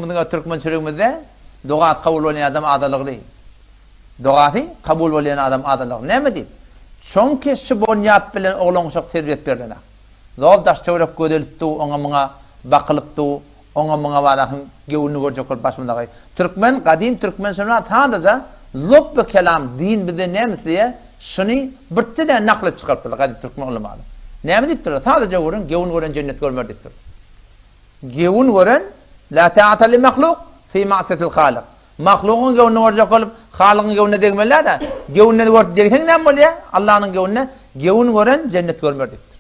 Biziň türkmen çöregimizde dogasy kabul bolýan adam adalygly. Dogasy kabul bolýan adam adalygly. Näme diýip? Çonki şu bonýat bilen oglan-uşak terbiýet berlenak. Zol daş-töwerek gözelip dur, oňa-muňa bakylyp dur, oňa-muňa barahym göwnüni görjek bolup başymyza gaý. Türkmen, gadym türkmen şuna sadaja lopby kelam din bizden näme isleýär, şuny birtde däne nakl edip çykarypdyrlar gadym türkmen ulamalar. Näme diýipdirler? Sadaja görüň, gewün gören jennet görmer diýipdir. Gewün gören, la taata li mahluk fi ma'siýetil halyk. Mahlugyň göwnüni görjek bolup, Halygyň göwnüne degmeli däl-de, göwnüne görüp degseň näme bolýar? Allanyň göwnüne gewün gören jennet görmer diýipdir.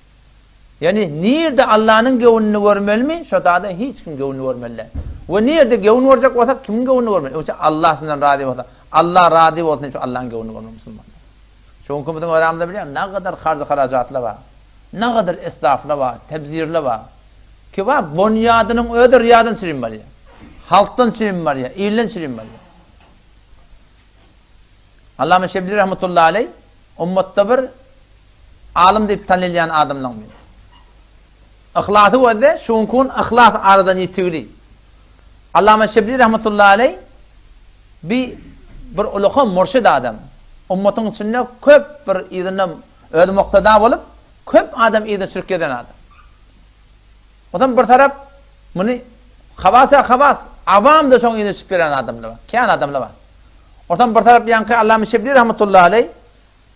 Ýagny nirde Allanyň göwnüni görmelimi, şo zada hiç kim göwnüni görmeli däl. We nirde göwün görjek bolsa, kimiň göwnüni görmeli? Öňçe Allah şundan razy bolsa, Allah razy bolsun diýip şu Allanyň göwnüni görmeli musulmanlar. Şu günki biziň aramyzda bilýän nagadar harjy-harajatlar bar. Nagadar israflar bar, tebzirler bar. Ki bar, bonýadynyň özi ryýadan çirim barýar. Halkdan çirim barýar, ilden çirim barýar. Allama Şebli rahmetullahi aleý ummatda bir alym diýip tanylýan adamlaryň biri. Yhlasy gözde, şu günki gün yhlas aradan ýitigli. Allama Şebli rahmetullahi aleý bi bir ulakan murşid adam. Ummatyň içinde köp bir yzynda özi muktada bolup, köp adam yzyna çürük gezen adam. Ondan bir tarap muny habasa habas, awam da şoň yzyna çykyp gelen adamlar bar. Kän adamlar bar. Ondan bir tarap ýaňky Allama Şebli rahmetullahi aleý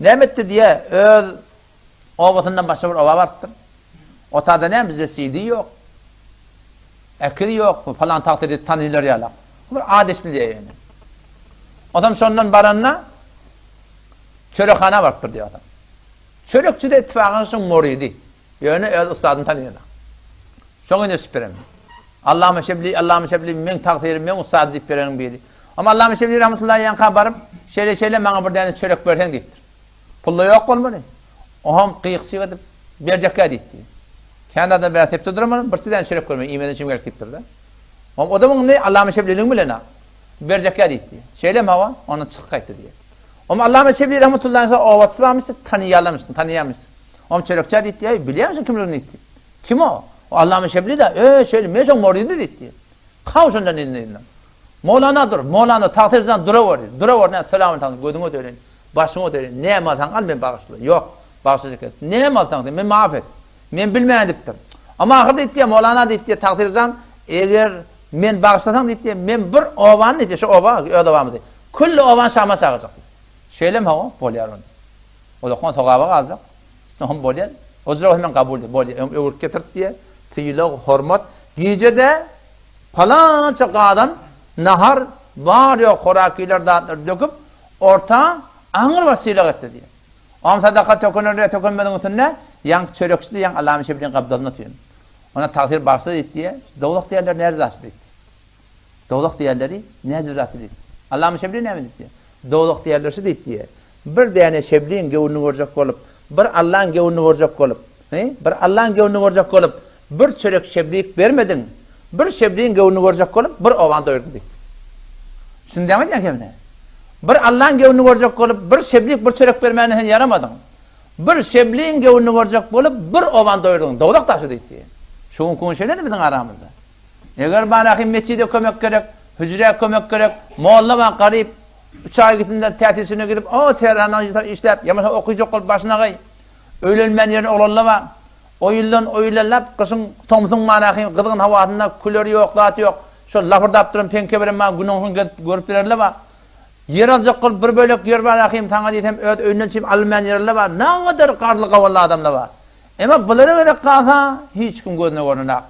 näme etdi diýe, öz obasyndan başga bir oba barypdyr. Otada näme bizde CD ýok. Ekiz ýok, falan tagta diýip tanylar ýalak. Bir ad eşidilýär ýöne. Ondan şondan baranda çörekhana barypdyr diýýär. Çörekçi-de ittifakan şoň muridi. Ýöne öz ussadyny tanaýanok. Şoňa ine şübhelen. Allama Şebli, Allama Şebli meň tagsyrim, meň ussadym diýip bereniň biri. Amma Allama Şebli rahmetullahi ýaňka baryp, şeýle-şeýle maňa bir däne çörek berseň diýipdir. Pul-da ýok bolmaly. Oňam gyýyk-çyýyk edip, berjekkä diýipdi. Kän adam bäri sepde duramam, birçe däne çörek berme, iýmeden içim gerek diýipdir-de. Oňam o-da muny Allama Şebliligiň bilen-ä. Berjekkä diýipdi. Şeýlemi hawa, ondan çykyp gaýtdy diýýär. Oňam Allama Şebli rahmetullahi obaçysy barmyş, tanaýarlarmyş, tanaýarmyş. Oňam çörekçä diýipdi, Eý, bilýärmisin kimligini diýipdi. Kim o? O Allama Şebli-dä. Eý, şeýle, men şoň muridi diýipdi. Kaw şondan indi. Molana dur, molana, tagsyr jan durawer diýdi. Durawer, näme, salam alsaň, gözüňe döneýin, başyňa döneýin, näme alsaň al, men bagyşla. Ýok, bagyşlajak et. Näme alsaň sen, men maaf et. Men bilmän diýipdir. Amma ahyr diýipdi, molana diýipdi, tagsyr jan, eger men bagyşlasaň diýipdi, men bir obany diýipdi, şu oba, öz obamyzy, külli obany Şama çagyrjak diýipdi. Şeýlemi hawa, bolýar onda. Ozakman sogaba galjak. Soňam bolýar. Ojra hemen kabul diýip bolýar. Öň öwürip getirip diýe, sylag, hormat. Gije-de palança gazan nahar bar ýok horakiler zatlar döküp, orta aňrybaş sylag etdi diýe. Oňam sadaka tökener ýa tökenmeziň üstünde ýaňky çörekçi-de ýaňky Allamy Şebliň gapdalynda otyryn. Ona tagsyr bagyşla diýdi diýe. Dowzah diýerler näde zatçy diýdi. Dowzah diýerleri näde zatçy diýdi. Allamy Şebli näme diýdi? Dowzah diýerleri şu diýdi. Bir däne şebliň göwnüni görjek bolup, bir Allaň göwnüni görjek bolup, he, bir Allaň göwnüni görjek bolup, bir çörek şeblik bermediň, bir şebliň göwnüni görjek bolup, bir obany doýurdyň diýdi. Düşündäňmi diýen kemine? Bir Allaň göwnüni görjek bolup, bir şeblik, bir çörek bermäne sen ýaramadyň. Bir şebliň göwnüni görjek bolup, bir obany doýurdyň. Dowzah daşy diýdi. Şu günki gün şeýledi biziň aramyzda. Eger barahym metjide kömek gerek, hüjrä kömek gerek, molla bar garyp, Üç aý gitinde tätilçine gidip, o Tähranda işläp, ýa bolmasa okyjak bolup başyna gaý. Öýlenmän ýören oglanlar bar. O ýyldan o ýyla lap gyşyň, tomsuň manahy gyzgyn howasynda küleri ýok, zat ýok. Şol lapyrdap duran peňke bilen maňa günüň gezip görüp bilerler bar. Ýer aljak bolup bir bölek ýer bar ahym saňa diýsem öz öýünden çykyp alynmaýan ýerler bar. Nagadar garly-gawunly adamlar bar. Emma bulara gezek galsa hiç kim gözüne görnenak.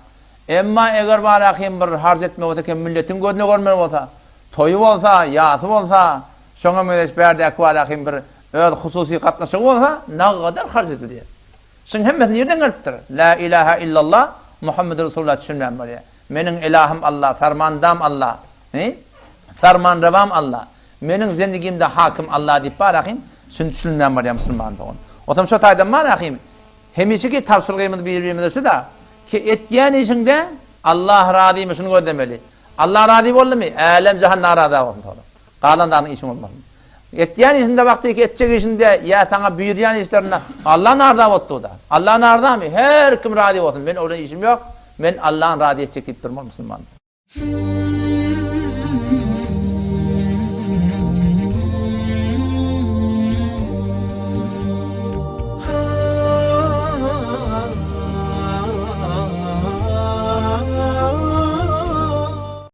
Emma eger bar ahym bir harç etme bolsa kim milletiň gözüne görmeli bolsa, Toýy bolsa, ýasy bolsa, şoňa meňzeş bärdäki barahym bir öz hususy gatnaşygy bolsa, nagadar harç edilýär. Şuň hemmesi nirden gelipdir? La ilaha illallah, Muhammedur Resulullah düşünmän bolýar. Meniň ilahym Allah, fermandam Allah, he? Fermanrewam Allah. Meniň zendigimde hakim Allah diýip barahym, şuny düşünmän bolýar musulman dogan. Otam şo taýdan barahym, hemişeki tabşyrgymyz bir-birimize şu-da, ki etýän işiňde Allah razymy şuny gözlemeli. Allah razy boldumy? Älem jahan naraza bolsun soňra. Galan zadyň işiň bolmasyn. Etýän işinde wagty ki etjek işinde ýa saňa buýurýan işlerinde Allah narza bolupdyr-da. Allah narzamy? Her kim razy bolsun. Men ola işim ýok. Men Allahny razy etjek diýip durmaly musulman.